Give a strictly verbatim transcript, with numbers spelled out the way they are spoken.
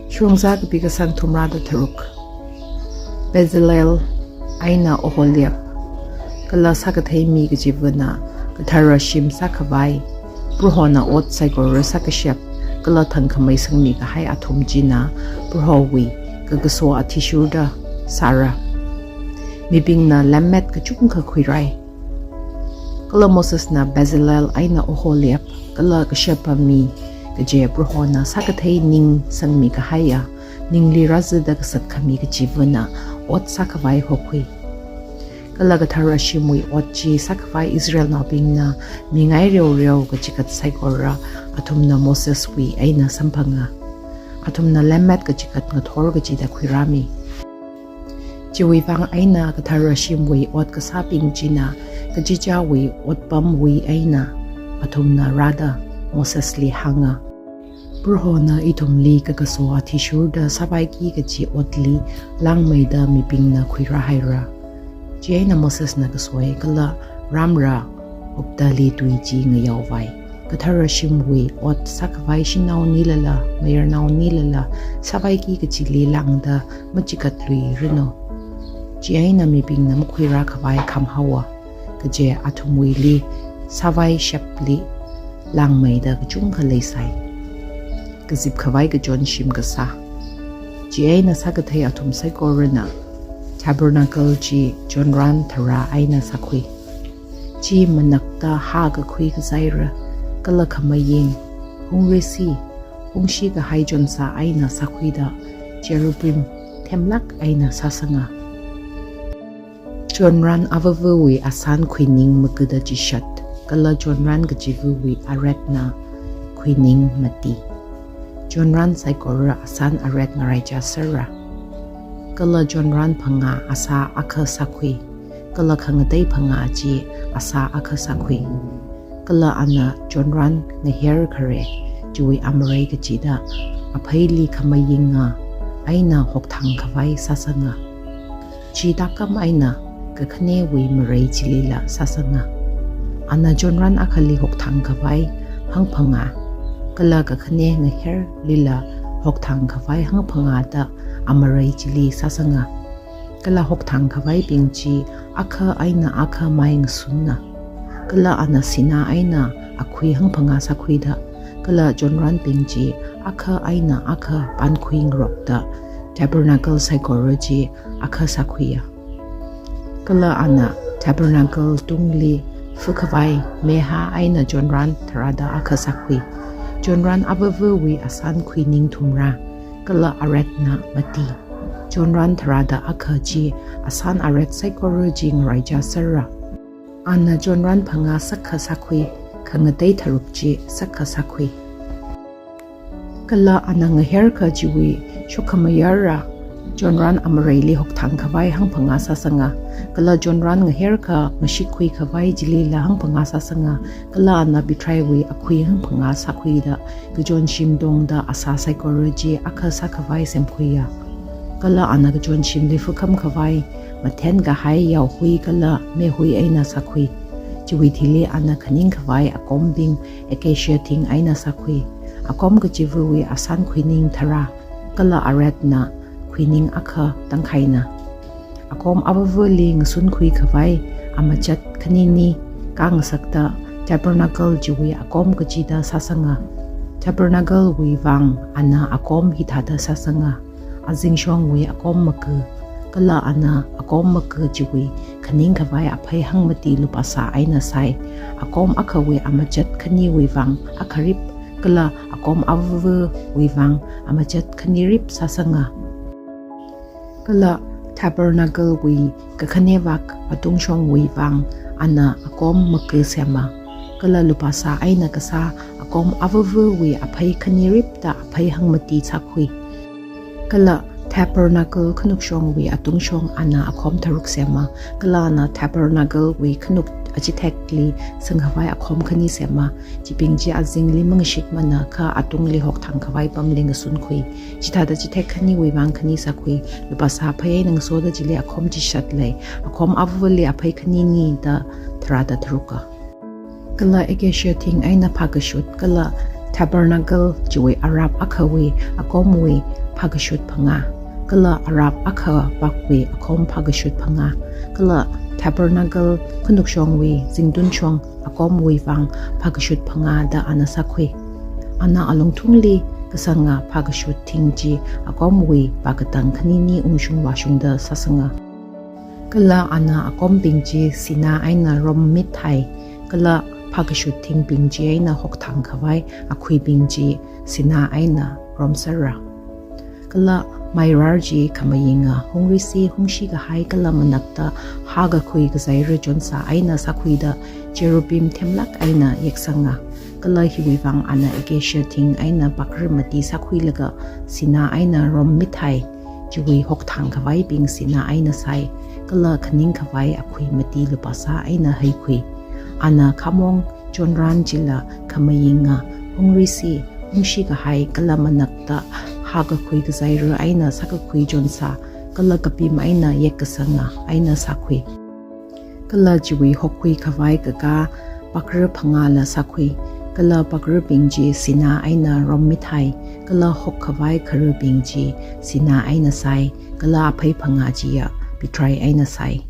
Shongzā kapi kasang thumrāda tharuk. Bezalel eina Oholiab, kala sākathei mi kachivana kathara shim sākhavai, Prohona ot saikora sākashap kala thangkhamei sangmi kahai athum china Prohowui kakaso athishurda sāra. Mibingna lemmet kachungkha khuirai. Kala Mosesna Bezalel eina Oholiab kala kashapa mi kaje Prohona sākathei ning sangmi kahaiya ningli rāzada kasat khami kachivana ot sākhavai hokhui. Kala kathara shimwui ot chi sākhavai Israelnaobingna mingai reoreo kachikat saikora athumna Moseswui eina samphanga. Athumna lemmet kachikat ngathor kachida khuirāmi. Chiwui vang eina kathara shimwui ot kasābing china kachichāwui otpamwui eina athumna rāda Mosesli hānga, Prohona ithumli kakaso athishurda sāvaiki kachi otli langmeida mibingna khuirāhaira. Chieina Mosesna kasoi kala rāmra uptali tui chi ngayaovai. Kathara shimwui ot sākhavai shanao nilala, mayarnao nilala, sāvaiki kachili langda machikatluiranu. Chieina mibingna makhuirākhavai khamhaowa. Kaje athumwuili sāvai shapli langmeida kachungkha leisai. Kazipkhavai kachonshim kasā. Chieina sākathei athum saikorana tabernacle chi chonran tharā eina sākhui. Chi manakta hā kakhui kazaira, kala khamaying, hungresi, hungshi kahai chonsā eina sākhuida cherubim themlāk eina sāsanga. Chonran avavawui asan khuining makuda chishat, kala chonran kachivawui aretna khuining mati. Chonran saikora asan aret ngaraichā sera. Kala chonran phangā asā akha sākhui, kala khangatei phangā chi asā akha sākhui. Kala ana chonran ngaher khare chiwui amarei kachida apheili khamayinga eina hokthang khavai sāsanga. Chi tākam eina kakhanewui marei chilila sāsanga. Ana chonran akhali hokthang khavai hangphangā, kala kakhane ngaherlila hokthang khavai hangphangāda amarei chili sāsanga. Kala hokthang khavaibing chi akha eina akha mai ngasunna. Kala ana sinā eina akhui hangphangā sākhuida, kala chonranbing chi akha eina akha pankhui ngarokta tabernacle saikora chi akha sākhuiya. Kala ana tabernacle tungli fakhavai mehā eina chonran tharāda akha sākhui. Chonran avavawui asan khuining thumrā, kala aretna mati. Chonran tharāda akha chi asan aret saikora chi ngaraichā sera. Ana chonran phangā sakha sākhui, khangatei tharuk chi sakha sākhui. Kala ana ngaherkha chiwui shokhamayara chonran amareili hokthang khavai hangphangā sāsanga. Kala chonran ngaherkha mashikkhui khavai chilila hangphangā sāsanga. Kala ana pithraiwui akhui hangphangā sākhuida kachonshim tongda asā saikora chi akha sākhavai semkhuiya. Kala ana kachonshimli fakham khavai mathen kahai yaohui kala mehui eina sākhui. Chiwui thili ana khaning khavai akombing acacia thing eina sākhui. Akom kachivawui asan khuining tharā, kala aretna khuining akha tangkhaina. Akom avavali ngasunkhui khavai amachat khanini kangasakta tabernacle chiwui akom kachida sāsanga. Tabernacle wui vang ana akom hithāda sāsanga. Azingshongwui akom maku, kala ana akom maku chiwui khaning khavai aphei hangmati lupāsā eina sai. Akom akhawui amachat khaniwui vang akharip, kala akom avavawui vang amachat khanirip sāsanga. Kala tabernacle wui kakhanevak atungshongwui vang ana akom maku sema. Kala lupāsā eina kasā akom avavawui aphei khaniripda aphei hangmati sākhui. Kala tabernacle khanukshongwui atungshong ana akom tharuk sema. Kala ana tabernacle wui khanuk achithekli sangkhavai akom khani sema. Chibing chi azingli mangashikmana kha atungli hokthang khavai pamli ngasunkhui. Chithāda chithek khaniwui vang khani sākhui. Lupāsā phei eina ngasoda chili akom chishat lei. Akom avavali aphei khanini da tharāda tharuka. Kala acacia thing eina phākashut, kala Tabernacle chiwui arap akhawui akomwui phākashut phangā, kala arap akha pakwui akom phākashut phangā, kala Tabernacle khanukshongwui zingtunshong akomwui vang phākashut phangā da ana sākhui. Ana alungthungli kasanga phākashut thing chi akomwui pākatang khanini ungshung vāshungda sāsanga. Kala ana akombing chi sinā eina rommithai, kala phākashut thingbing chi eina hokthang khavai akhuibing chi sinā eina romsera. Kala mairar chi khamayinga hungrisi hungshi kahai kala manakta hākakhui kazaira chonsā eina sākhuida cherubim themlāk eina yeksanga. Kala hiwui vang ana acacia thing eina pakra mati sākhuilaga sinā eina rommithai chiwui hokthang khavaibing sinā eina sai, kala khaning khavai akhui mati lupāsā eina heikhui. Ana khamong chonran chila khamayinga hungrisi hungshi kahai kala manakta hākakhui kazaira eina sākakhui chonsā, kala kapim eina yekkasanga eina sākhui. Kala chiwui hokkhui khavai kakā pakra phangāla sākhui. Kala pakrabing chi sinā eina rommithai, kala hok khavai kharabing chi sinā eina sai, kala aphei phangā chiya pitrai eina sai.